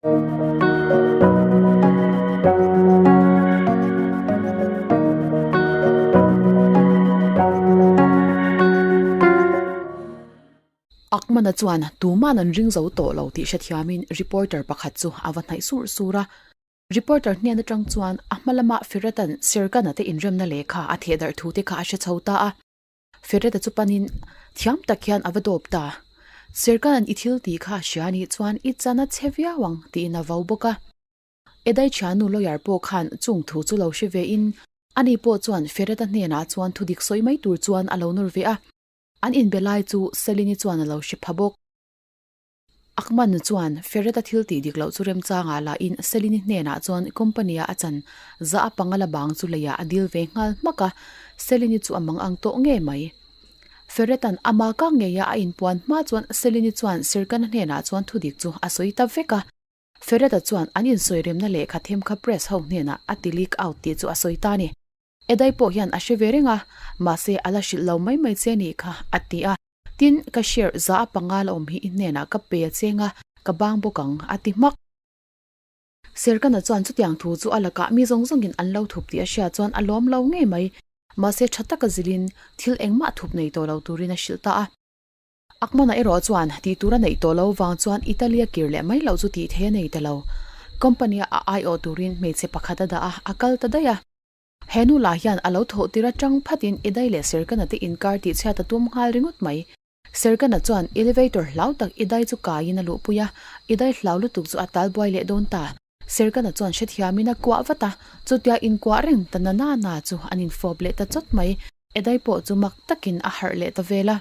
Akmana chuan tuman an ring zo tawh lo tih hrethiamin reporter pakhat chu a va hnaih sur sur a. Reporter hnen atang chuan a hma lama Ferret-a'n Serkan-a te inremna lehkha a theh darh thu te kha a hre chho ta a. Ferret-a chu panin thiam tak hian a va dawp ta. Serkan-a'n i thil tih kha a hria anih chuan i chan a che viau ang tiin a vau bawk a. Edai thiannu lawyer pawh khan chung thu chu lo hre ve in ani pawh chuan Ferret-a hnenah chuan thudik sawi mai tur chuan a lo nawr ve a. An inbe lai chu Selini chuan a lo hre pha bawk. Akman chuan Ferret-a thil tih dik loh chu remchangah lahin Selini hnenah chuan company-a a chan za a panga la bang chu leiah a dil ve nghal hmak a, Selini chu a mang ang tawh ngei mai. Ferret-a'n ama kang ngeia a inpuan hma chuan Selini chuan Serkan-a hnenah chuan thudik chu a sawi ta vek a. Ferret-a chuan an insawi remna lehkha them kha press ho hnenah a ti leak out tih chu a sawi ta a ni. Edai pawh hian a hre ve reng a, mahse a la hrilh lo mai mai che nih kha, a ti a. Tin, ka share za a panga la awm hi i hnenah ka pe a cheng a, ka bang bawk ang, a ti hmak. Serkana chuan chutiang thu chu a lakah mi zawng zawngin an lo thup tih a hriat chuan a lawm lo ngei mai. Mahse tha taka zilin thil engmah thup nei tawh lo turin a hrilh ta a. Akmana erawh chuan tih tur a neih tawh lo vang chuan Italy a kir leh mai loh chu tih thei a nei ta lo. Company-a a aiawh turin hmeichhe pakhat a dah a, a kal ta daih a. He nu lah hian a lo thawh tir atang phatin Idai leh Serkana te inkar tih chhiat a tum nghal ringawt mai. Serkana chuan elevator hlau tak Idai chu kaiin a luhpui a, Idai hlau lutuk chu a tal buai leh dawn ta. Serkana chuan hrethiamin a kuah vat a, chutia inkuah reng ta na na na chu an infawp leh ta chawt mai. Edai pawh chu mak takin a harh leh ta vel a.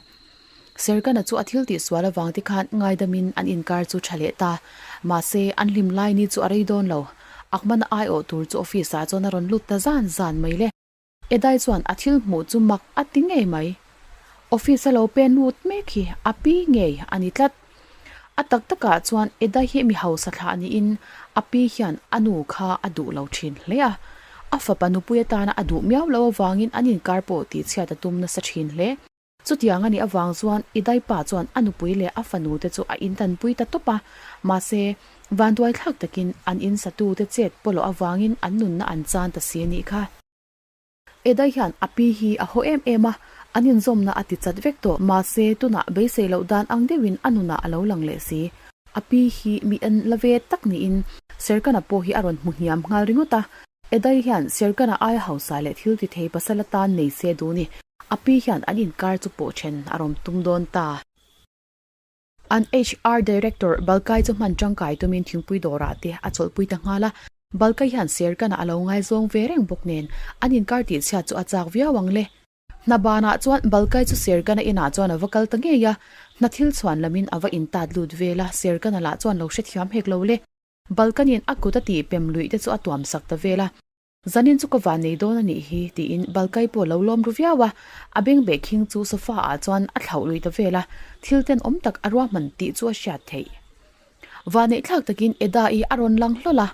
Serkana chu a thil tih sual avang te khan ngaidamin an inkar chu tha leh ta. Mahse, an hlim lai ni chu a rei dawn lo. Akmana aiawh tur chu office ah chuan a rawn lut ta zan zan mai le. Edai chuan a thil hmuh chu mak a ti ngei mai. Office a lo pen lut mek hi a pi ngei a ni tlat. A tak takah chuan Edai hi mi hausa thlah niin a pi hian a nu kha a duh lo thin hle a. A fapa nupui atana a duh miau loh avangin an inkar pawh tihchhiat a tum nasa thin hle. Chutiang a nih avang chuan Idaipa chuan a nupui leh a fanu te chu a intanpui ta tawp a, mahse, vanduaithlak takin an insatute chet pawlawh avangin an nunna an chan ta si a nih kha. Edai hian a pi hi a haw em em a, an inzawmna a ti chat vek tawh, mahse, tunah beisei loh dan ang deuhin a nunah a lo lang leh si. A pi hi mi en la ve tak niin Serkana pawh hi a rawn hmu hniam nghal ringawt a, Edai hian Serkana aia hausa leh thil ti thei pasal atan nei se duh ni. A pi hian an inkar chu pawh then a rawn tum dawn ta. An HR Director Balkai chu hman tangkai tumin thingpui dawrah te a chawlhpui ta nghal a. Balkai hian Serkana a lo ngaizawng ve reng bawk nen an inkar tihchhiat chu a chak viau ang le. Hna banah chuan Balkai chu Serkana inah chuan a va kal ta ngei a, hna thil chhuan lamin a va intat lut vel a, Serkana lah chuan lo hrethiam hek lo le. Balkanin a kut a tih pem luih te chu a tuam sak ta vel a. Zanin chu ka van nei dawn a nih hi, tiin Balkai pawh lo lawm ru viau a, a bengbeh khing chu sofa ah chuan a thlauh lui ta vel a, thil tenawm tak a ruahman tih chu a hriat theih. Vanneih thlak takin Eda-i a rawn lang hlawl a,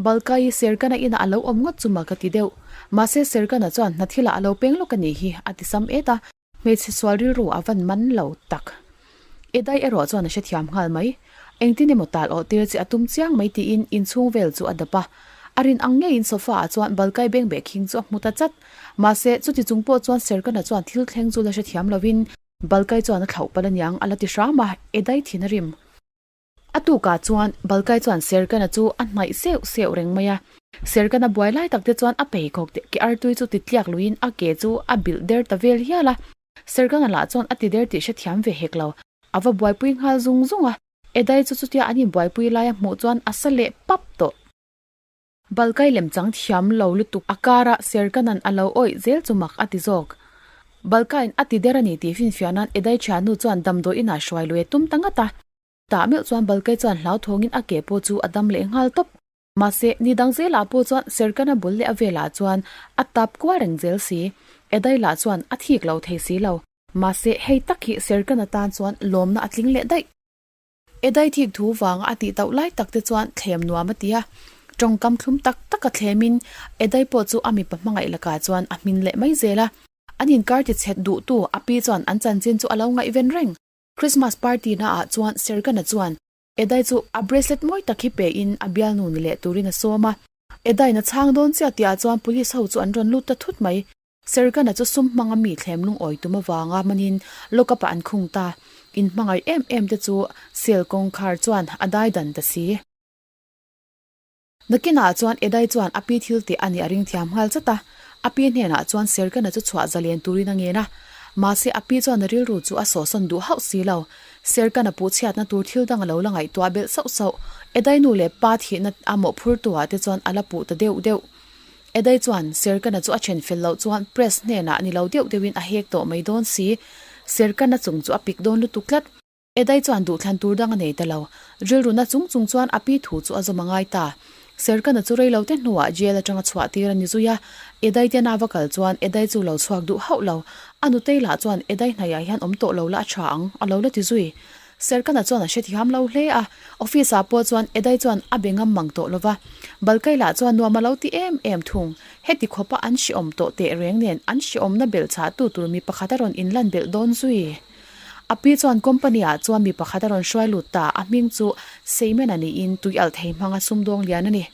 Balkai Serkana inah a lo awm ngawt chu mak a ti deuh. Mahse Serkana chuan hna thilah a lo peng lawk a nih hi a ti sam et a, hmeichhe sual rilru a van man lo tak. Edai erawh chuan a hrethiam nghal mai. Engtin emaw tal awh tir che a tum chiang mai tiin inchhung vel chu a dap a. A rin ang ngeiin sofa ah chuan Balkai bengbeh khing chu a hmu ta chat. Mahse chuti chung pawh chuan Serkana chuan thil thleng chu la hrethiam lovin Balkai chuan a thlauh palh aniang a la ti hram a, Edai thin a rim. A tukah chuan Balkai chuan Serkana chu a hnaih seuh seuh reng mai a. Serkana buai lai tak te chuan a pheikhawk te ke artui chu ti tliak luiin a ke chu a bilh der ta vel hial a. Serkana lah chuan a ti der tih hrethiam ve hek lo. A va buaipui nghal zung zung a. Edai chu chutia an inbuaipui laia hmuh chuan a sa leh pap tawh. Balkai lemchang thiam lo lutuk a kara Serkanan a lo awih zel chu mak a ti zawk. Balkaiin a ti der a ni tih finfiah nan Edai thiannu chuan damdawi inah hruai lui a tum ta ngat a. Tah meuh chuan Balkai chuan hlauthawngin a ke pawh chu a dam leh nghal tawp. Mahse, ni dang zelah pawh chuan Serkana bul leh a velah chuan a tap kual reng zel si. Edai lah chuan a thik lo thei si lo. Mahse, hei tak hi Serkana tan chuan lawmna a tling leh daih. Edai thik thu vanga a tih tauh lai tak te chuan thlem nuam a ti a, tawngkam thlum tak tak a thlemin Edai pawh chu a mipa hmangaih lakah chuan a hmin leh mai zel a. An inkar ti chhet duhtu a pi chuan an chanchin chu a lo ngaihven reng. Christmas party naah chuan Sergana chuan. Edai chu a bracelet mawi tak hi pe in a bialnu ni leh turin a sawm a. Edaiin a chhang dawn chiah tih ah chuan police ho chu an rawn lut ta thut mai. Sergana chu sum hmanga mi thlem lungawi tum avanga manin lockup ah an khung ta. In hmangaih em em te chu cell kawngkhar chuan a dai dan ta si. Nakinah chuan Edai chuan a pi thil teh a nih a ring thiam nghal zat a, a pi hnenah chuan Sergana chu chhuah zalen turin a ngen a. Mahse a pi chuan a rilru chu a sawhsawn duh hauh si lo. Sergana puh chhiatna tur thil dang a lo la ngaihtuah belh sauh sauh. Edai nu leh pa thihna a mawhphurtu ah te chuan a la puh ta deuh deuh. Edai chuan Sergana chu a then fel loh chuan press hnenah ni lo deuh deuhin a hek tawh mai dawn si. Sergana chung chu a pik dawn lutuk tlat. Edai chuan duhthlan tur dang a nei ta lo. Rilruna chung chung chuan a pi thu chu a zawm a ngai ta. Serkana chu rei lo te hnuah jail atanga chhuah tir a ni zui a. Edai te na va kal chuan Edai chu lo chhuak duh hauh lo. A nutei lah chuan Edai hnaiah hian awm tawh lo la a tha ang, a lo la ti zui. Serkana chuan a hrethiam lo hle a. Office ah pawh chuan Edai chuan a be ngam mang tawh lo va. Balkai lah chuan nuam a lo ti em em thung. Heti khawpa an hreawm tawh teh reng nen an hreawmna belh chah tu tur mi pakhat a rawn inlan belh dawn zui. A pi chuan company ah chuan mi pakhat a rawn hruai lut ta, a hming chu Seimen a niin tui alh thei hmanga sumdawng lian a ni.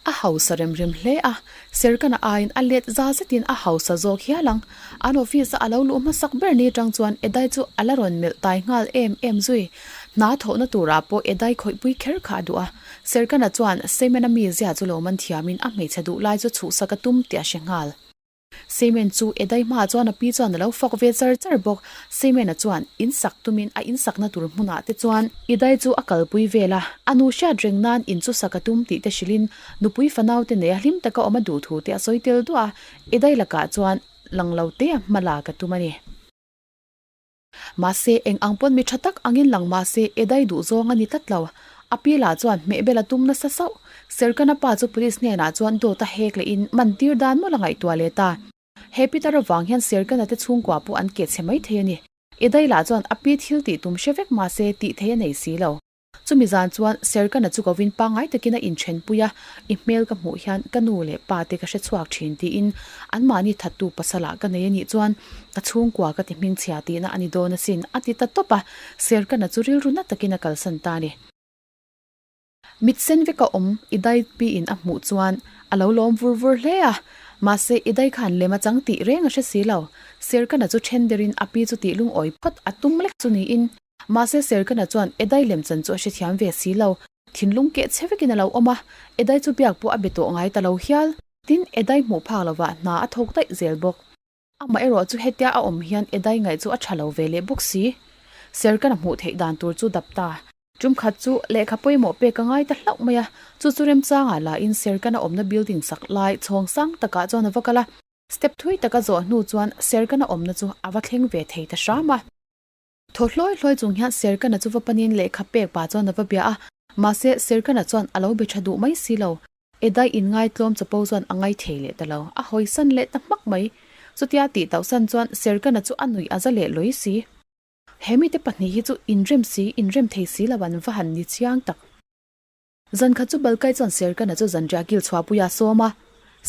A hausa rem rem hle a, Serkana aiin a let za zetin a hausa zawk hial ang. An office a a lo luh hmasak ber ni tang chuan Edai chu a la rawn melh tai nghal em em zui. Hna thawhna turah pawh Edai khawihpui kher kha a duh a. Serkana chuan Seimena mizia chu lo man thiamin a hmeichhe duh lai chu chhuhsak a tum tih a hre nghal. Semen chu Edai hmaah chuan a pi chuan a lo fak ve char char bawk. Semena chuan in sak tumin a in sakna tur hmunah te chuan Edai chu a kalpui vel a, a nu hriat reng nan in chu sak a tum tih te hrilhin nupui fanau te neia hlim taka awm a duh thu te a sawi tel duah a, Edai lakah chuan lang lo te a hma lak a tum a ni. Mahse, eng ang pawn mi tha tak angin lang mahse Edai duh zawng a ni tlat lo. A pi lah chuan hmehbel a tum nasa sauh. Serkana pa chu police hnenah chuan dawt a hek lehin man tir dan mawlh a ngaihtuah leh ta. He Peter avang hian Serkana te chhungkua pawh an keh chhe mai thei a ni. Edai lah chuan a pi thil tih tum hre vek mahse tih thei a nei si lo. Chumi zan chuan Serkana chu kovin pangngai takin a inthenpui a, I hmel ka hmuh hian ka nu leh pa te ka hre chhuak thin tiin anmahni thattu pasalah ka nei a nih chuan ka chhungkua ka ti hmingchhia tihna a ni dawn asin a ti ta tawp a, Serkana chu rilru na takin a kalsan ta a ni. Mit sen veka awm i dai piin a hmuh chuan a lo lawm vur vur hle a, mahse i dai khan lem a chang tih reng a hre si lo. Serkana chu then derin a pi chu tih lungawi phawt a tum lek chu niin Mahse Serkana chuan Edai lemchan chu a hrethiam ve si lo. Thinlung keh che vekin a lo awm a, Edai chu biak pawh a be tawh ngai ta lo hial. Tin, Edai hmuh phak lovah hna a thawk daih zel bawk. Amah erawh chu hetia a awm hian Edai ngaih chu a tha lo ve leh bawk si. Serkana hmuh theih dan tur chu dap ta. Tum khat chu lehkha pawimawh pek a ngai ta hlauh mai a, chu chu remchangah lahin Serkana awmna building sak lai chhawng sang takah chuan a va kal a. Step thui taka zawh hnu chuan Serkana awmna chu a va thleng ve thei ta hram a. Thaw hlawi hlawi chung hian Serkana chu va panin lehkha pek pah chuan a va bia a, mahse Serkana chuan a lo be tha duh mai si lo. Edai inngaitlawm chapo chuan a ngai thei leh ta lo, a hawisan leh ta hmak mai. Chutia tih tauhsan chuan Serkana chu a nuih a za leh lawi si. He mite pahnih hi chu inrem si, inrem thei si lo an va han ni chiang tak. Zan khat chu Balkai chuan Serkana chu zanriah kil chhuahpui a sawm a,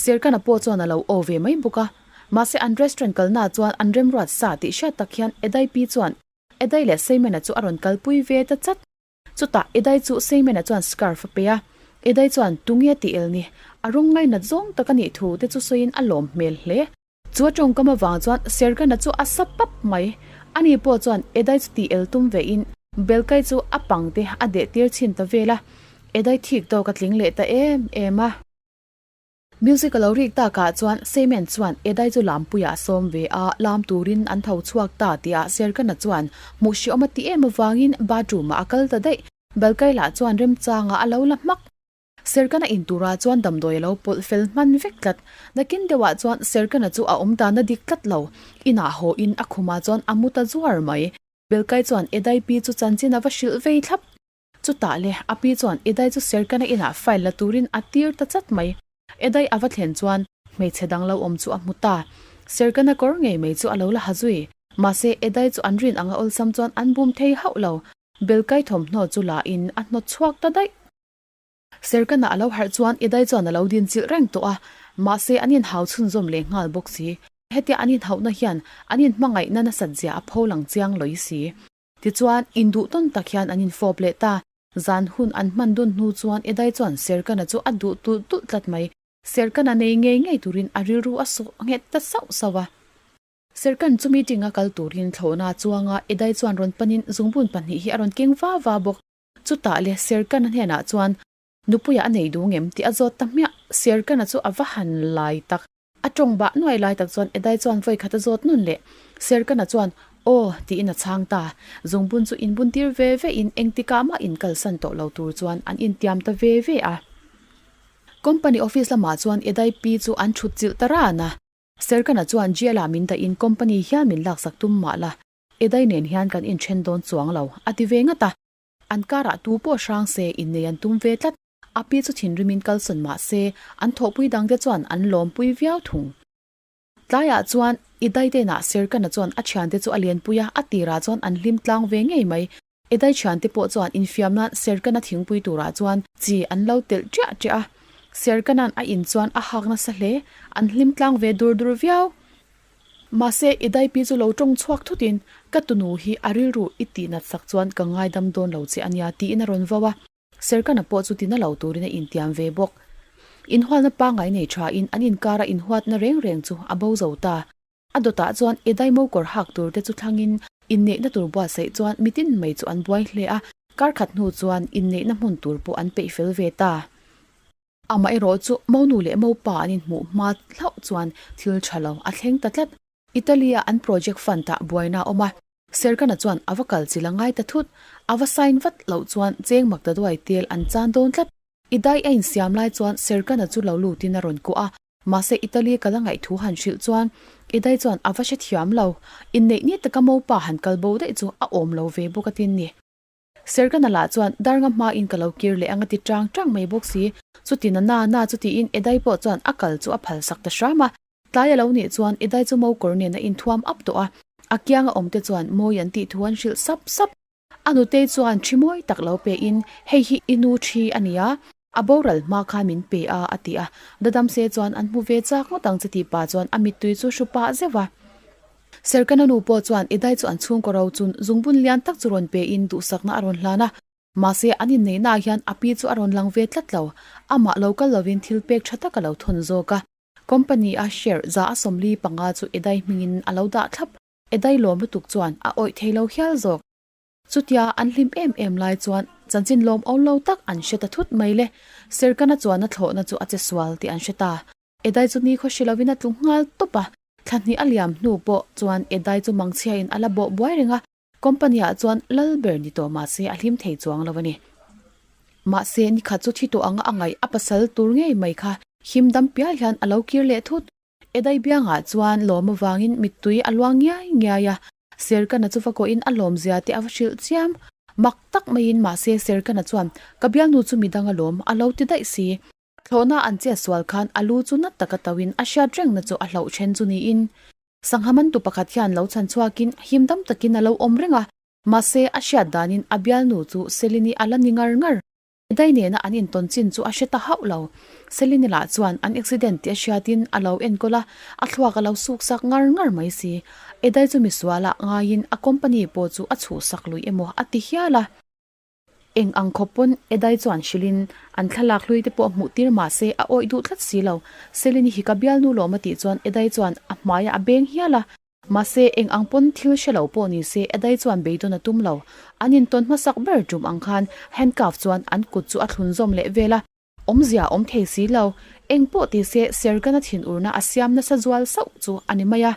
Serkana pawh chuan a lo aw ve mai bawk a. Mahse an restaurant kalnaah chuan an remruat sa tih hriat tak hian Edai pi chuan Edai leh Seimena chu a rawn kalpui ve ta chat. Chutah Edai chu Seimena chuan scarf a pe a, Edai chuan tunge tih el ni, a rawng ngainat zawng tak a nih thu te chu sawiin a lawm hmel hle. Chu a tawngkam avang chuan Sergana chu a sa pap mai. Ani pawh chuan Edai chu tih el tum vein Belkai chu a pang te a deh tir chhin ta vel a, Edai thik tawk a tling leh ta em em a. Music a lo rik takah chuan Seimen chuan Edai chu lampuiah a sawm ve a, lam turin an tho chhuak ta tihah Sergana chuan hmuh hreawm a ti em avangin bathroom ah a kal ta daih. Belkai lah chuan remchangah a lo la hmak. Serkana in turah chuan damdawi a lo pawlh fel hman vek tlat. Nakin deuhah chuan Serkana chu a awm dan a dik tlat lo. Inah haw in a khumah chuan a mu ta zuar mai. Belkai chuan Edai pi chu chanchin a va hrilh vei thlap. Chutah le, a pi chuan Edai chu Serkana inah file la turin a tir ta chat mai. Edai a va thlen chuan hmeichhe dang lo awm chu a hmu ta. Serkana kawr ngei mai chu a lo la ha zui. Mahse, Edai chu an rin anga awlsam chuan an bum thei hauh lo. Belkai thawmhnaw chu la in a hnawt chhuak ta daih. Serkana a lo harh chuan Idai chuan a lo din chilh reng tawh a, mahse an inhau chhunzawm leh nghal bawk si. Hetia an inhauhna hian an inhmangaihna nasat zia a pho lang chiang lawi si. Tichuan, induh tawn tak hian an infawp leh ta. Zan hun an hman dun hnu chuan Edai chuan Serkana chu a duh tulh tulh tlat mai. Serkana nei ngei ngei turin a rilru a sawh nghet ta sauh sauh a. Serkan chu meeting a kal turin thlawhna a chuang a, Edai chuan rawn panin zungbun pahnih hi a rawn keng va va bawk. Chutah le Serkana hnenah chuan Nupuia a nei duh ngem tih a zawt ta hmiah. Serkana chu a va han lai tak. A tawng bah nuai lai tak chuan Edai chuan vawi khat a zawt nun leh. Serkana chuan, Aw, tiin a chhang ta. Zungbun chu inbun tir ve ve in engtikah mah inkalsan tawh lo tur chuan an intiam ta ve ve a. Company office lamah chuan Edai pi chu an thut chilh ta ran a. Serkana chuan jail ah min dah in company hian min laksak tum mah la, Edai nen hian kan inthen dawn chuang lo, a ti ve ngat a. An karah tu pawh hrang se innei an tum ve tlat. A pi chu thinrimin kalsawn mah se, an thawhpui dangte chuan an lawmpui viau thung. Tlaiah chuan Idai denah Serkana chuan a thiante chu a lenpui a, a tirah chuan an hlim tlang ve ngei mai. Idai thiante pawh chuan infiam nan Serkana thingpui turah chuan chi an lo telh ṭiah ṭiah a. Serkana'n a in chuan a hak nasa hle, an hlim tlang ve dur dur viau. Mahse, i daipi chu lo tawng chhuak thutin, Ka tunu hi a rilru i tihnat sak chuan ka ngaidam dawn lo che a nia, tiin a rawn vau a. Serkana pawh chu tina lo turin a intiam ve bawk. Inhualna pangngai nei thain an inkara inhuatna reng reng chu a bo zo ta. A dawtah chuan i daimo kawr hak tur te chu thlangin inneihna tur buatsaih chuan mitin mai chu an buai hle a, kar khat hnu chuan inneihna hmun tur pawh an peih fel ve ta. Amaherawh chu monu leh mopa an inhmuh hma hlauh chuan thil tha lo a thleng ta tlat. Italy-a an project fund-ah buaina a awm a, Serkana chuan a va kal chil a ngai ta thut. A va sign vat loh chuan cheng mak ta duai tel an chan dawn tlat. I dai a insiam lai chuan Serkana chu lo lutin a rawn kuah a, mahse Italy kal a ngaih thu han hrilh chuan I dai chuan a va hrethiam lo. Inneih ni taka mopa han kal bo daih chu a awm lo ve bawk a tin ni. Serkana lah chuan darnga hmain ka lo kir leh ang a ti chang chang mai bawk si. Chuti na na na chu tiin Edai pawh chuan a kal chu a phal sak ta hram a. Tlai a lo nih chuan Edai chu mokawr nen a inthuam up tawh a, a kianga awm te chuan mawi an tih thu an hrilh sap sap. A nutei chuan thi mawi tak lo pe in, Hei hi i nu thi a nia, a boral hma khan min pe a a ti a. Dadam se chuan an hmu ve chak ngawt ang che tih pah chuan a mittui chu hru pah zeuh a. Serkana nu pawh chuan Idai chu an chhungkaw ro chun zungbun lian tak chu rawn pe in duhsakna a rawn hlan a. Mahse an inneihna ah hian a pi chu a rawn lang ve tlat lo. Amah lo kal lovin thil pek tha tak a lo thawn zawk a. Company a share za a 45 chu Idai hmingin a lo dah thlap. Idai lawm lutuk chuan a awih thei lo hial zawk. Chutia an hlim em em lai chuan chanchin lawm awl lo tak an hre ta thut mai le. Serkana chuan a thlawhna chu a che sual tih an hre ta. Edai chu ni khaw hri lovin a tlu nghal tawp a, thla hnih a liam hnu pawh chuan Edai chu mangchhiain a la bawh buai reng a, company ah chuan lal ber ni tawh mahse a hlim thei chuang lo a ni. Mahse ni khat chu thi tawh anga a ngaih a pasal tur ngei mai kha him dam pial hian a lo kir leh thut. Edai biangah chuan lawm avangin mittui a luang ngiai ngiai a, Serkana chu va kawhin a lawmzia te a va hrilh chiam. Mak tak maiin mahse Serkana chuan ka bialnu chu midang a lawm a lo ti daih si. Thlawhna an chet sual khan a lu chu na taka tauhin a hriat rengna chu a hlauh then chu niin sangha mantu pakhat hian lo chhan chhuakin him dam takin a lo awm reng a, mahse a hriat danin a bialnu chu Selini a la ni ngar ngar. Dai nena an intawn chin chu a hre ta hauh lo. Selini lah chuan an accident tih a hriatin a lo enkawl a, a thluak a lo suksak ngar ngar mai si. Edai chu misualah ngaiin a company pawh chu a chhuhsak lui emaw a ti hial a. Eng ang khawp pawn Edai chuan hrilhin an thlalak hlui te pawh hmuh tir mah se a awih duh tlat si lo. Selini hi ka bialnu lawm a tih chuan Edai chuan a hmaiah a beng hial a. Mahse eng ang pawn thil hre lo pawh ni se Edai chuan beidawn a tum lo. An intawn hmasak ber tum ang khan handcuff chuan an kut chu a thlun zawm leh vel a. Awmzia awm thei si lo. Eng pawh ti se Sergana thinurna a siam nasa zual sauh chu a ni mai a.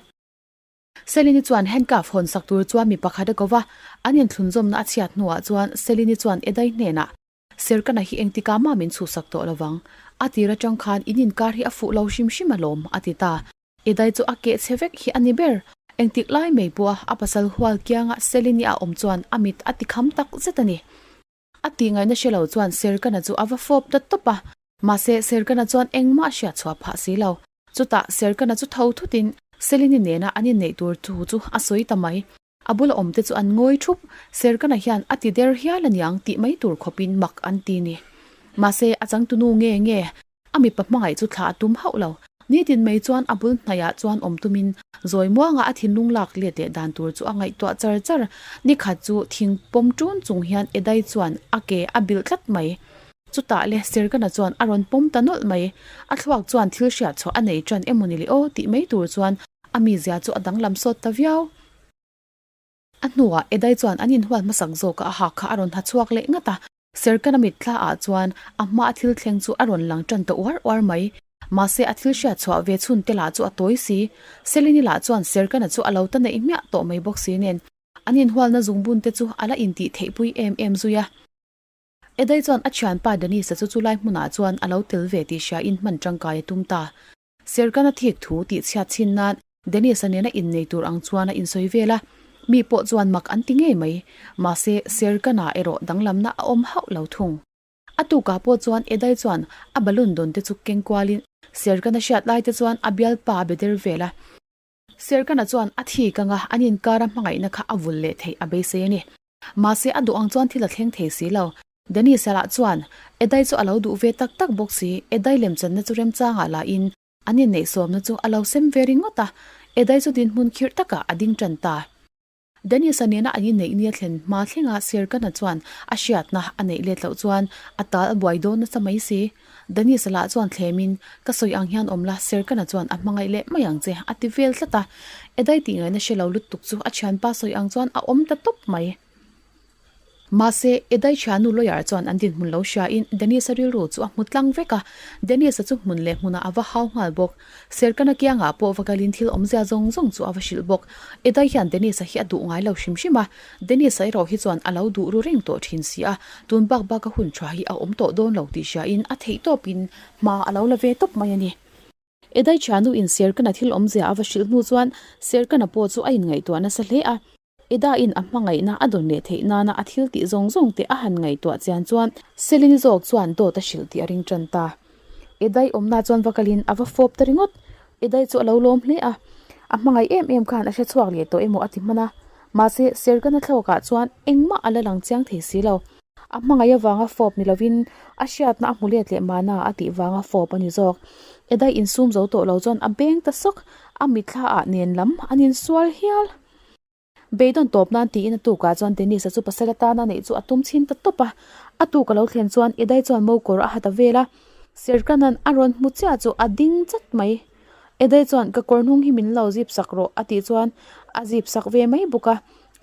Selini chuan handcuff hawn sak tur chuan mi pakhat a ko va, an inthlunzawmna a chhiat hnuah chuan Selini chuan Edai hnenah, Serkana hi engtikah mah min chhuhsak tawh lovang, a tir atang khan in inkar hi a fuh lo hrim hrim alawm, a ti ta. Edai chu a keh chhe vek hi a ni ber. Engtik lai mai pawha a pasal hual kianga Selini a awm chuan a mit a tikham tak zet a ni. A tihngaihna hre lo chuan Serkana chu a va fawp ta tawp a, mahse Serkana chuan engmah a hriat chhuah phah si lo. Chutah Serkana chu tho thutin Selini nena an inneih tur thu chu a sawi ta mai. A bula awmte chu an ngawi thup, Serkana hian a ti der hial aniang tih mai tur khawpin mak an ti ni. Mahse a changtunu nge nge a mipa hmangaih chu thla a tum hauh lo. Nitin mai chuan a bul hnaihah chuan awm tumin zawi muanga a thinlung lak let leh dan tur chu a ngaihtuah char char. Nikhat chu thing pawm ṭun chung hian Edai chuan a ke a bilh tlat mai. Chutah le Serkana chuan a rawn pawm ta nawlh mai. A thluak chuan thil hriat chhuah a nei ṭan emaw ni le aw tih mai tur chuan a mizia chu a danglam sawt ta viau. A hnuah Edai chuan an inhual hmasak zawkah a hak kha a rawn ha chhuak leh ngat a. Serkana mitthla ah chuan a hma a thil thleng chu a rawn lang tan ta uar uar mai. Mahse a thil hriat chhuah ve chhun te lah chu a tawi si. Selini lah chuan Serkana chu a lo ta neih hmiah tawh mai bawk si nen an inhualna zungbun te chu a la intih theihpui em em zui a. Edai chuan a thianpa Dennis-a chu chulai hmunah chuan a lo tel ve tih hria in hman tangkai a tum ta. Serkana thik thu tih chhiat chhin nan Dennis-a nena innei tur ang chuan a insawi vel a, mi pawh chuan mak an ti ngei mai. Mahse, Serkana erawh danglamna a awm hauh lo thung. A tukah pawh chuan Edai chuan a balloon dawn te chu keng kualin Serkana hriat lai te chuan a bialpa a be der vel a. Serkana chuan a thik anga an inkara hmangaihna kha a vul leh theih a beisei a ni. Mahse, a duh ang chuan thil a thleng thei si lo. Dennis-a lah chuan Edai chu a lo duh ve tak tak bawk si. Edai lemchanna chu remchangah lahin an inneihsawmna chu a lo sem ve ringawt a, Edai chu dinhmun khirh takah a ding tan ta. Dennis-a nena an inneih nia thlen hma thlenga Serkana chuan a hriatna a neih let loh chuan a tal a buai dawn nasa mai si. Dennis-a lah chuan thlemin, Ka sawi ang hian awm la, Serkana chuan a hmangaih leh mai ang che, a ti vel tlat a. Edai tih ngaihna hre lo lutuk chu a thianpa sawi ang chuan a awm ta tawp mai. Mahse, Edai thiannu lawyer chuan an dinhmun lo hriain Dennis-a rilru chu a hmu tlang vek a, Dennis-a chu hmun leh hmunah a va hau nghal bawk. Serkana kiangah pawh va kalin thil awmzia zawng zawng chu a va hrilh bawk. Edai hian Dennis-a hi a duh ngai lo hrim hrim a, Dennis-a erawh hi chuan a lo duh ru reng tawh thin si a, tun bak baka hun tha hi a awm tawh dawn lo tih hriain a theih tawpin hma a lo la ve tawp mai a ni. Edai thiannu in Serkana thil awmzia a va hrilh hnu chuan Serkana pawh chu a inngaihtuah nasa hle a. Eda-in a hmangaihna a dawn leh theih nana a thil tih zawng zawng te a han ngaihtuah chian chuan Selini zawk chuan dawt a hrilh tih a ring tan ta. Edai awmna chuan va kalin a va fawp ta ringawt. Edai chu a lo lawm hle a, a hmangaih em em khan a hre chhuak leh tawh emaw a ti hman a. Mahse, Serkana thlawkah chuan engmah a la lang chiang thei si lo. A hmangaih avanga fawp ni lovin a hriatna a hmu let leh mahna a tih vanga fawp a ni zawk. Edai insum zo tawh lo chuan a beng ta sawk, a mitthla ah nen lam an insual hial. Beidawn tawp nan tiin a tukah chuan Dennis-a chu pasal atana neih chu a tum chhin ta tawp a. A tuk a lo thlen chuan Edai chuan mo kawr a ha ta vel a. Serkanan a rawn hmu chiah chu a ding chat mai. Edai chuan ka kawr hnung hi min lo zip sak rawh a tih chuan a zip sak ve mai bawk a.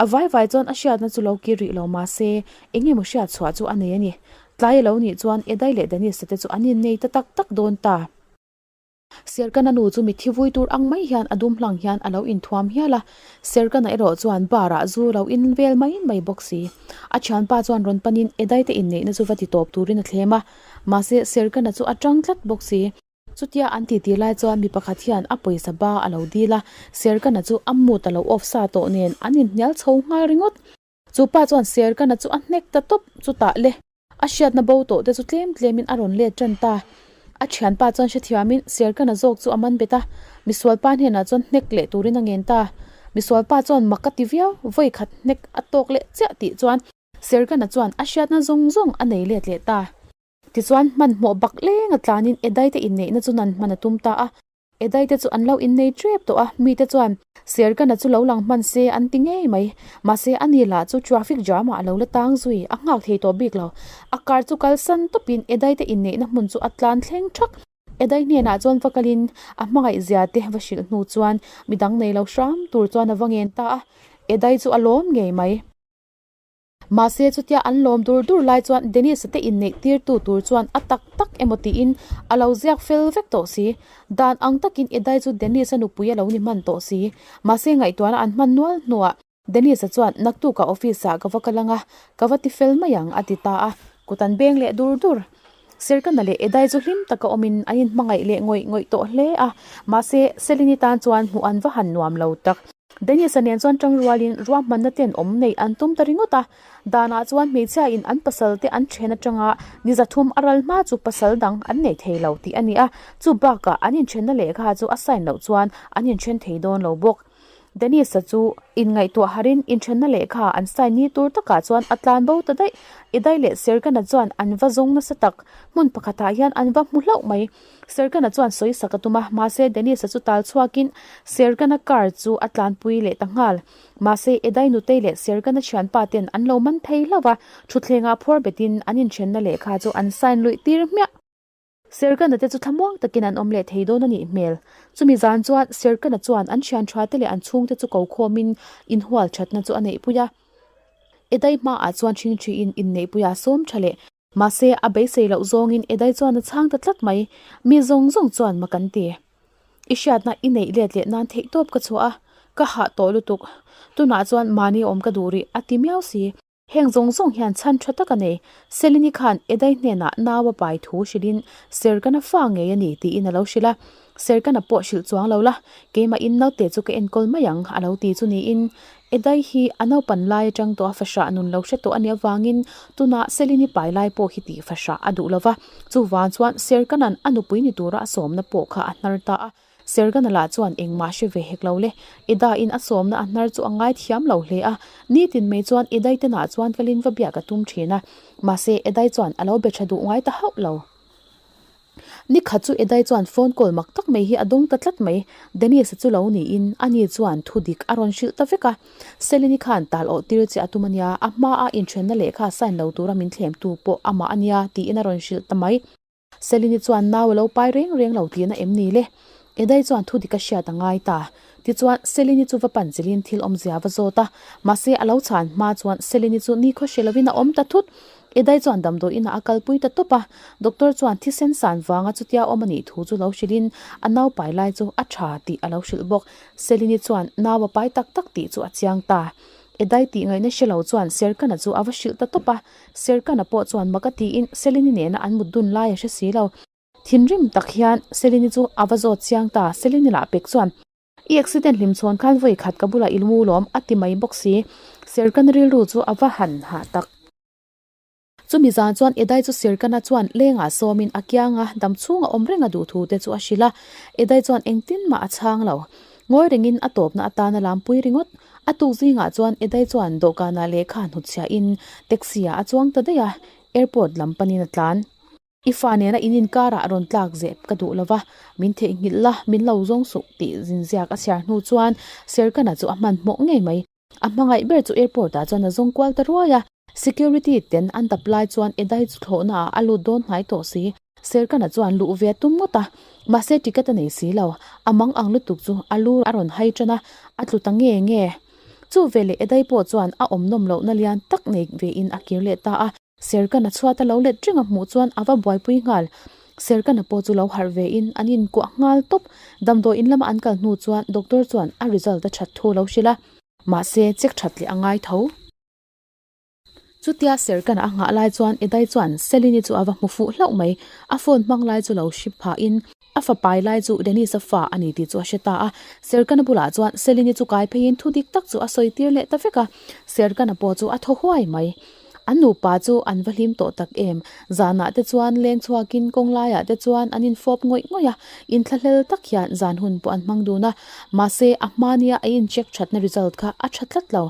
A vai vai chuan a hriatna chu lo kir rih lo mahse eng emaw hriat chhuah chu a nei a ni. Tlai a lo nih chuan Edai leh Dennis-a te chu an innei ta tak tak dawn ta. Serkana nu chu mitthi vui tur ang mai hian a dum hlang hian a lo inthuam hial a, Serkana erawh chuan bar ah zu lo in vel mai mai bawk si. A thianpa chuan rawn panin Edai te inneihna chu va ti tawp turin a thlem a, mahse Serkana chu a tang tlat bawk si. Chutia an titi lai chuan mi pakhat hian a pawisa ba a lo dil a, Serkana chu a mood a lo off sa tawh nen an inhnial chho nghal ringawt. Chu pa chuan Serkana chu a hnek ta tawp chutah le. A hriatna bo tawh te chu tlem tlemin a rawn let tan ta. A thianpa chuan hrethiamin Serkana zawk chu a man bet a, misualpa hnenah chuan hnek leh turin a ngen ta. Misualpa chuan mak a ti viau, vawi khat hnek a tawk leh chiah tih chuan Serkana chuan a hriatna zawng zawng a nei let leh ta. Tichuan hmanhmawh bak leng a tlanin Edaite inneihna chu nan hman a tum ta a. Edai te chu an lo innei tep tawh a, mite chuan Serkana chu lo lang hman se an ti ngei mai. Mahse a ni lah chu traffic jam ah a lo la tang zui, a nghak thei tawh bik lo. A car chu kalsan tawpin Edai te inneihna hmun chu a tlan thleng thak. Edai hnenah chuan va kalin a hmangaih zia te va hrilh hnu chuan midang nei lo hram tur chuan a va ngen ta a, Edai chu a lawm ngei mai. Mahse chutia an lawm dur dur lai chuan Dennis-a te inneih tirtu tur chuan a tak tak emaw tiin a lo ziak fel vek tawh si. Dan ang takin Edai chu Dennis-a nupui a lo ni hman tawh si. Mahse ngaihtuahna an hman nual hnuah Dennis-a chuan naktukah office-ah ka va kal ang a, ka va ti fel mai ang a ti ta a, kut an beng leh dur dur. Serkana leh Edai chu hlim taka awmin an inhmangaih leh ngawih ngawih tawh hle a, mahse Selini tan chuan hmuh an va han nuam lo tak. Dennis-a nen chuan tang rualin ruahmanna ten awm neih an tum ta ringawt a, danah chuan hmeichhiain an pasal te an then atanga ni zathum a ral hma chu pasal dang an nei thei lo tih a ni a, chu bakah an inthenna lehkha chu a sign loh chuan an inthen thei dawn lo bawk. Dennis-a chu inngaihtuah harin inthenna lehkha an sign ni tur takah chuan a tlan bo ta daih. Idai leh Sergana chuan an va zawng nasa tak. Hmun pakhatah hian an va hmu hlauh mai. Sergana chuan sawi sak a tum a, mahse Dennis-a chu tal chhuakin Sergana car chu a tlanpui leh ta nghal. Mahse Idai nutei leh Sergana thianpa ten an lo man thei hlauh a, thutthlengah phuar betin an inthenna lehkha chu an sign luih tir hmiah. Serkana te chu thlamuang takin an awm leh thei dawn a nih hmel. Chumi zan chuan Serkana chuan an thian tha te leh an chhungte chu ko khawmin inhual thatna chu a neihpui a. Edai hmaah chuan ṭhingṭhiin inneihpuia sawm tha leh. Mahse, a beisei loh zawngin Edai chuan a chhang ta tlat mai. Mi zawng zawng chuan mak an ti. I hriatna i neih let leh nan theihtawp ka chhuah a, ka hah tawh lutuk. Tunah chuan mahni awm ka duh rih a ti miau si. Heng zawng zawng hian chhan tha tak a nei. Selini khan Edai hnenah nau a pai thu hrilhin Serkana fa ngei a ni tiin a lo hrilh a. Serkana pawh hrilh chuang lo la, keimahin naute chu ka enkawl mai ang a lo ti chu niin Edai hi a naupan lai atang tawh a fahrah nun lo hre tawh a nih avangin tunah Selini pai lai pawh hi tih fahrah a duh lo va. Chuvang chuan Serkana'n a nupui ni tura a sawmna pawh kha a hnar ta a. Sergana lah chuan engmah hre ve hek lo le. Ida-in a sawmna a hnar chu a ngai thiam lo hle a, nitin mai chuan Idai te nah chuan kalin va biak a tum thin a, mahse Idai chuan a lo be tha duh ngai ta hauh lo. Ni khat chu Idai chuan phone call mak tak mai hi a dawng ta tlat mai, Dennis-a chu lo niin ani chuan thu dik a rawn hrilh ta vek a. Selini khan tal awh tir che a tum a nia, a hmaa inthenna lehkha sign lo tura min thlemtu pawh amah a nia tiin a rawn hrilh ta mai. Selini chuan nau a lo pai reng reng lo tihna em ni le? Edai chuan thu dik a hriat a ngai ta. Tichuan, Selini chu va pan chilhin thil awmzia va zawt a. Mahse, a lo chhan hma chuan Selini chu nikhaw hre lovin a awm ta thut. Edai chuan damdawi inah a kalpui ta tawp a. Doctor chuan thisen san vanga chutia awm a nih thu chu lo hrilhin a nau pai lai chu a tha tih a lo hrilh bawk. Selini chuan nau a pai tak tak tih chu a chiang ta. Edai tih ngaihna hre lo chuan Serkana chu a va hrilh ta tawp a. Serkana pawh chuan mak a tiin Selini nena an mut dun lai a hre si lo. Thinrim tak hian Selini chu a va zawt chiang ta. Selini lah pek chuan, I accident hlim chhawn khan vawi khat ka bulah i lu lawm a ti mai bawk si. Serkana rilru chu a va han hah tak. Chumi zan chuan Edai chu Serkana chuan lengah sawmin a kianga dam chhunga awm reng a duh thu te chu a hrilh a. Edai chuan engtin mah a chhang lo. Ngawi rengin a tawpna atana lampui ringawt. A tuk zingah chuan Edai chuan dawhkanah lehkha hnutchhiahin taxi ah a chuang ta daih a, airport lam panin a tlan. I fa nena in inkarah rawn tlak zep ka duh lova, min theihnghilh la, min lo zawng suh tih zinziak a chhiar hnu chuan Serkana chu a hmanhmawh ngei mai. A hmangaih ber chu airport ah chuan a zawng kual ta ruai a, security ten an dap lai chuan Edai chu thlawhna ah a lut dawn hnai tawh si. Serkana chuan luh ve a tum ngawt a, mahse ticket a nei si lo. A mang ang lutuk chu a lu a rawn hai tan a, a tlu ta nge nge. Chu veleh Edai pawh chuan a awm nawm lohna lian tak nei ve in a kir leh ta a. Serkana chhuat a lo let reng a hmuh chuan a va buaipui nghal. Serkana pawh chu lo harh ve in an inkuah nghal tawp. Damdawi in lama an kal hnu chuan doctor chuan a result a that thu lo hrilh a. Mahse check that leh a ngai tho. Chutia Serkana a nghah lai chuan Edai chuan Selini chu a va hmu fuh hlauh mai. A phone hmang lai chu lo hri phah in a fa pai lai chu Dennis-a fa a ni tih chu a hre ta a. Serkana bulah chuan Selini chu kai pheiin thu dik tak chu a sawi tir leh ta vek a. Serkana pawh chu a thaw huai mai. An nupa chu an va hlim tawh tak em? Zanah te chuan leng chhuakin kawng laiah te chuan an infawp ngawih ngawih a, inthlahlel tak hian zan hun pawh an hmang dun a. Mahse, a hmania a incheck thatna result kha a tha tlat lo.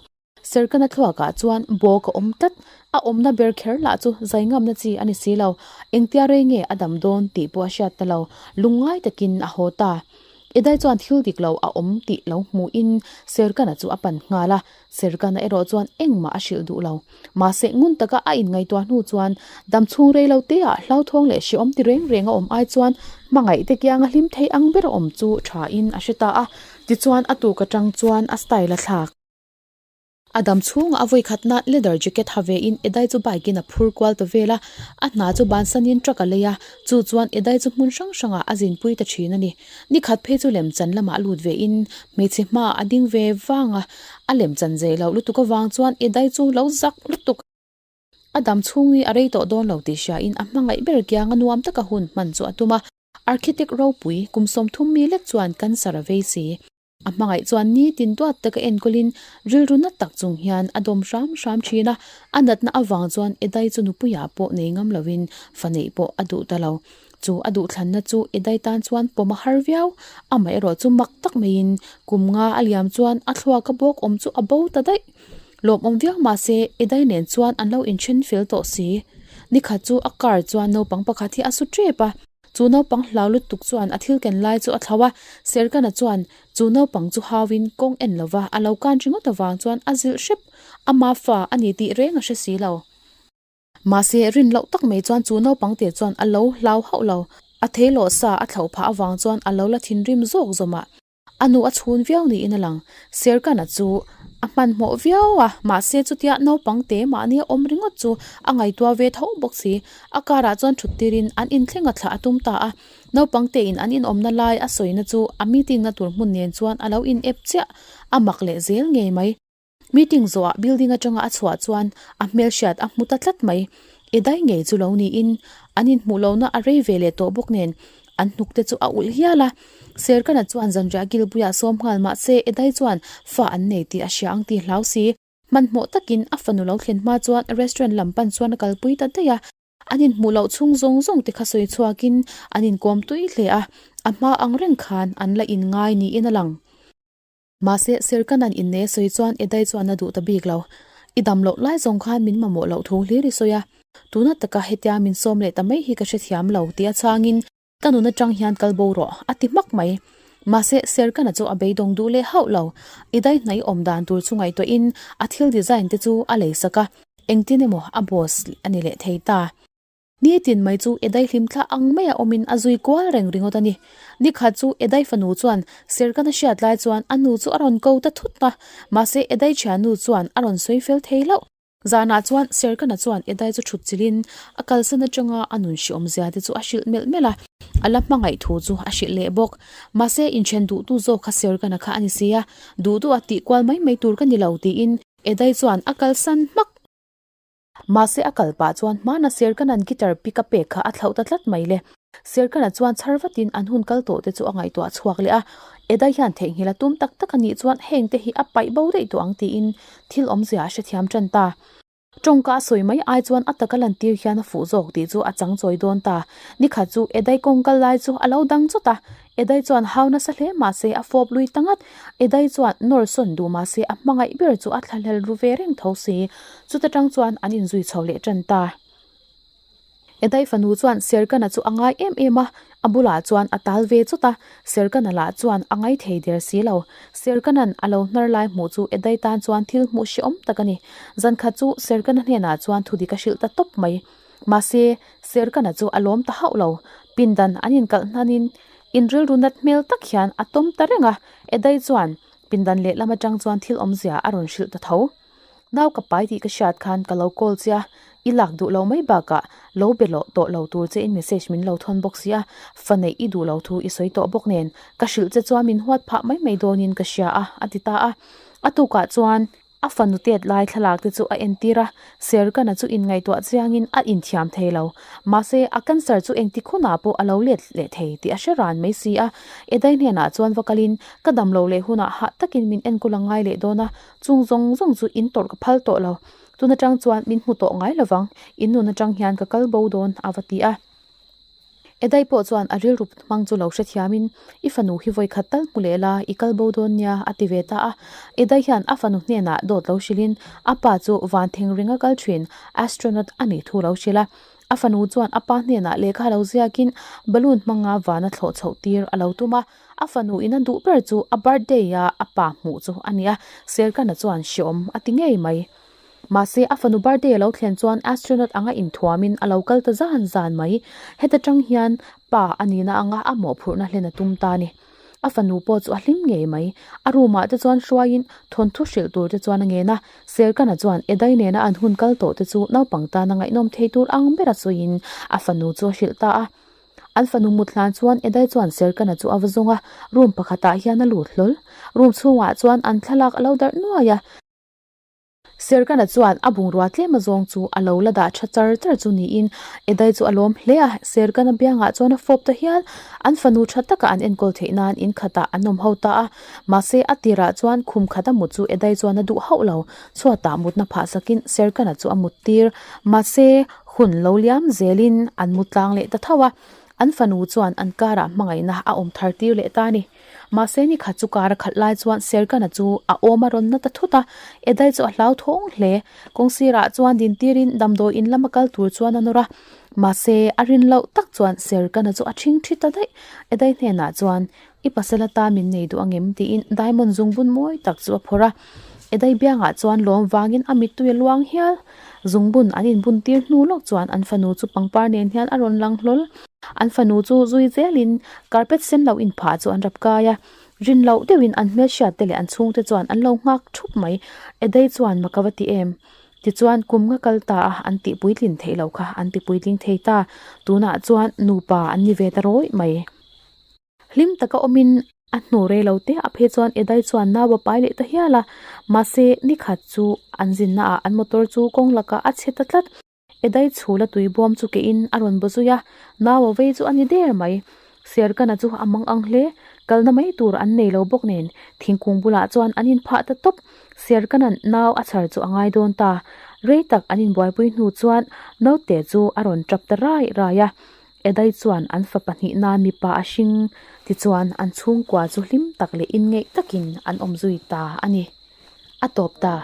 Serkana thluakah chuan bawk a awm tlat, a awmna ber kher lah chu zai ngamna chi a ni si lo. Engtia rei nge a dam dawn tih pawh a hriat ta lo, lungngai takin a haw ta. Edai chuan thil dik lo a awm tih lo hmuhin Serkana chu a pan nghal a, Serkana erawh chuan engmah a hrilh duh lo. Mahse ngun taka a inngaihtuah hnu chuan dam chhung rei lo te ah hlauthawng leh hrehawm ti reng reng a awm ai chuan hmangaih te kianga hlim thei ang ber a awm chu tha in a hre ta a, tichuan a tuk atang chuan a style a thlak. A dam chhungah a vawi khatna leather jacket ha ve in Edai chu bike in a phur kual ta vel a, a hna chu bansan in truck a lei a, chu chuan Edai chu hmun hrang hrangah a zinpui ta thin a ni. Ni khat phei chu lemchan lamah lut ve in hmeichhe hmaah a ding ve vang a, a lemchan zei loh lutuk avang chuan Edai chu lo zak lutuk. A dam chhung hi a rei tawh dawn lo tih hria in a hmangaih ber kianga nuam taka hun hman chu a tum a. Architect ropui kum 30 mi lek chuan cancer a vei si. A hmangaih chuan nitin duat taka enkawlin rilru na tak chung hian a dawm hram hram thin a, a natna avang chuan Edai chu nupuiah pawh nei ngam lovin fa neih pawh a duh ta lo. Chu a duhthlanna chu Edai tan chuan pawm a har viau, amaherawh chu mak tak maiin kum nga a liam chuan a thluaka bawk awm chu a bo ta daih. Lawmawm viau mahse Edai nen chuan an lo inthen fel tawh si. Nikhat chu a car chuan naupang pakhat hi a su tep a. Chu naupang hlau lutuk chuan a thil ken lai chu a thlo a, Serkana chuan chu naupang chu hauin kawng en lova a lo kan ringawt avang chuan a zilh hrep, ama fa a ni tih reng a hre si lo. Mahse, rin loh tak mai chuan chu naupang te chuan a lo hlau hauh lo, a theilawh sa a thlauh phah avang chuan a lo la thinrim zawk zawm a. A nu a chhun viau niin a lang. Serkana chu a hmanhmawh viau a, mahse chutia naupang te mahni a awm ringawt chu a ngaihtuah ve tho bawk si. A car ah chuan thut tirin an inthleng a thlah a tum ta a. Naupang tein an inawmna lai a sawina chu a meeting na tur hmun nen chuan a lo in ep chiah a mak leh zel ngei mai. Meeting zawhah building atanga a chhuah chuan a hmelhriat a hmu ta tlat mai. Edai ngei chu lo niin an inhmuh lohna a rei ve leh tawh bawk nen an hnuk te chu a ulh hial a. Serkana chuan zanriah Gilbuiah sawm nghal mahse Edai chuan fa an nei tih a hria ang tih hlau si. Hmanhmawh takin a fanu lo thlen hma chuan restaurant lam pan chuan a kalpui ta daih a. An inhmuh loh chhung zawng zawng te kha sawi chhuakin an inkawm tui hle a, a hma ang reng khan an la inngai niin a lang. Mahse, Serkanan innei a sawi chuan Edai chuan a duh ta bik lo. I dam loh lai zawng khan min mamawh loh thu hlir i sawi a. Tuna taka hetia min sawm leh ta mai hi ka hrethiam lo tih a chhangin ka nun atang hian kal bo rawh a ti hmak mai. Mahse, Serkana chu a beidawng duh leh hauh lo. Edai hnaih awm dan tur chu ngaihtuahin a thil design te chu a lei sak a, engtin emaw a boss a ni leh thei ta. Nitin mai chu Edai hlimthla ang maia awmin a zui kual reng ringawt a ni. Nikhat chu Edai fanu chuan Serkan a hriat lai chuan a nu chu a rawn ko ta thut a, mahse Edai thiannu chuan a rawn sawi fel thei hlauh. Zanah chuan Serkana chuan Edai chu thut chilhin a kalsan atanga a nun hriawmzia te chu a hrilh melh melh a, a la hmangaih thu chu a hrilh leh bawk. Mahse inthen duhtu zawk kha Serkana kha a ni si a, duh duh a tih kual mai mai tur ka ni lo tiin Edai chuan a kalsan hmak. Mahse a kal pah chuan hmana Serkana'n guitar pick a pek kha a thlauh ta tlat mai le. Serkana chuan chhar vatin an hun kal tawh te chu a ngaihtuah chhuak leh a, Edai hian theihnghilh a tum tak tak a nih chuan heng te hi a paih bo daih tawh ang tiin thil awmzia a hrethiam tan ta. Tawngka a sawi mai ai chuan a taka lantir hian a fuh zawk tih chu a chang chawi dawn ta. Nikhat chu Edai kawng kal lai chu a lo dang chawt a, Edai chuan hau nasa hle mahse a fawp lui ta ngat. Edai chuan nawr sawn duh mahse a hmangaih ber chu a thlahlel ru ve reng tho si. Chuta tang chuan an inzui chho leh tan ta. Edai fanu chuan Serkana chu a ngai em em a, a bulah chuan a tal ve chawt a, Serkana lah chuan a ngai thei der si lo. Serkana'n a lo hnar lai hmuh chu Edai tan chuan thil hmuh hrehawm tak a ni. Zankhat chu Serkana hnenah chuan thudik a hrilh ta tawp mai. Mahse, Serkana chu a lawm ta hauh lo. Pindan an inkalh hnanin inrilru nat hmel tak hian a tawm ta reng a, Edai chuan pindan lehlam atang chuan thil awmzia a rawn hrilh ta tho. Nau ka pai tih ka hriat khan ka lo call che a, i lak duh lo mai bakah lo be loh tawh lo tur che in message min lo thawn bawk si a, fa neih i duh lo thu i sawi tawh bawk nen ka hrilh che chuan min huat phah mai mai dawnin ka hria a, a ti ta a. A tukah chuan. A fanu tet lai thlalak te chu a entir a, Serkana chu inngaihtuah chiangin a inthiam thei lo. Mahse, a cancer chu engtik hunah pawh a lo let leh thei tih a hre ran mai si a. Edai hnenah chuan va kalin, Ka dam lo leh hunah hah takin min enkawl a ngai leh dawn a, chung zawng zawng chu in tawrh ka phal tawh lo. Tun atang chuan min hmu tawh ngai lovang, in nun atang hian ka kal bo dawn, a va ti a. Edai pawh chuan a rilru hmang chu lo hrethiamin, I fanu hi vawi khat tal hmu leh la, i kal bo dawn nia, a ti ve ta a. Edai hian a fanu hnenah dawt lo hrilhin, a pa chu van theng ringa kal thin astronaut a nih thu lo hrilh a. A fanu chuan a pa hnenah lehkha lo ziakin balloon hmanga vana thlawh chhoh tir a lo tum a. A fanu in a duh ber chu a birthday a a pa hmuh chu a ni a, Serkana chuan hreawm a ti ngei mai. Mahse, a fanu birthday a lo thlen chuan astronaut anga inthuamin a lo kal ta zan zan mai. Heta tang hian pa a nihna anga a mawhphurhna hlen a tum ta a ni. A fanu pawh chu a hlim ngei mai. A room ah te chuan hruaiin thawnthu hrilh tur te chuan a ngen a. Serkana chuan Edai nena an hun kal tawh te chu naupang tana ngaihnawm thei tur ang bera sawiin a fanu chu a hrilh ta a. An fanu mut hlan chuan Edai chuan Serkana chu a va zawng a, room pakhatah hian a lut hlawl. Room chhungah chuan an thlalak a lo darh nuai a. Serkana chuan a bungrua tlem azawng chu a lo la dah tha char char chu niin Edai chu a lawm hle a, Serkana biangah chuan a fawp ta hial. An fanu tha taka an enkawl theih nan in khatah an awm ho ta a, mahse a tirah chuan khum khata mut chu Edai chuan a duh hauh lo. Chhuatah mutna phah sakin Serkana chu a mut tir. Mahse hun lo liam zelin an mu tlang leh ta tho a, an fanu chuan an karah hmangaihna a awm thar tir leh ta a ni. Mahse ni khat chu kar a khalh lai chuan Serkana chu a awm a rawn na ta thut a, Edai chu a hlauthawng hle. Kawng sirah chuan din tirin damdawi in lama kal tur chuan a nawr a, mahse a rin loh tak chuan Serkana chu a ṭhing ṭhi ta daih. Edai hnenah chuan, I pasal ata min nei duh angem? tiin diamond zungbun mawi tak chu a phawrh a. Edai biangah chuan lawm vangin a mittui a luang hial. Zungbun an inbun tir hnu lawk chuan an fanu chu pangpar nen hian a rawn lang hlawl. An fanu chu zui zelin carpet sen lo inphah chu an rap kai a, rin loh deuhin an hmelhriat te leh an chhungte chuan an lo nghak thup mai. Edai chuan mak a va ti em? Tichuan kum nga kal ta a, an tih puitlin theih loh kha an ti puitling thei ta. Tunah chuan nupa an ni ve ta rawih mai. Hlim taka awmin a hnu rei lo te a phei chuan Edai chuan nau a pai leh ta hial a, mahse nikhat chu an zinna ah an motor chu kawng lakah a chhe ta tlat. Edai chhul a tui bawm chu ke in a rawn baw zui a, nau a vei chu a ni der mai. Serkana chu a mang ang hle, kalna mai tur an nei lo bawk nen thingkung bulah chuan an inphah ta tawp. Serkana'n nau a chhar chu a ngai dawn ta. Rei tak an inbuaipui hnu chuan naute chu a rawn tap ta rai rai a. Edai chuan an fa pahnihna mipa a hring tichuan an chhungkua chu hlim tak leh inngeih takin an awm zui ta a ni. A tawp ta.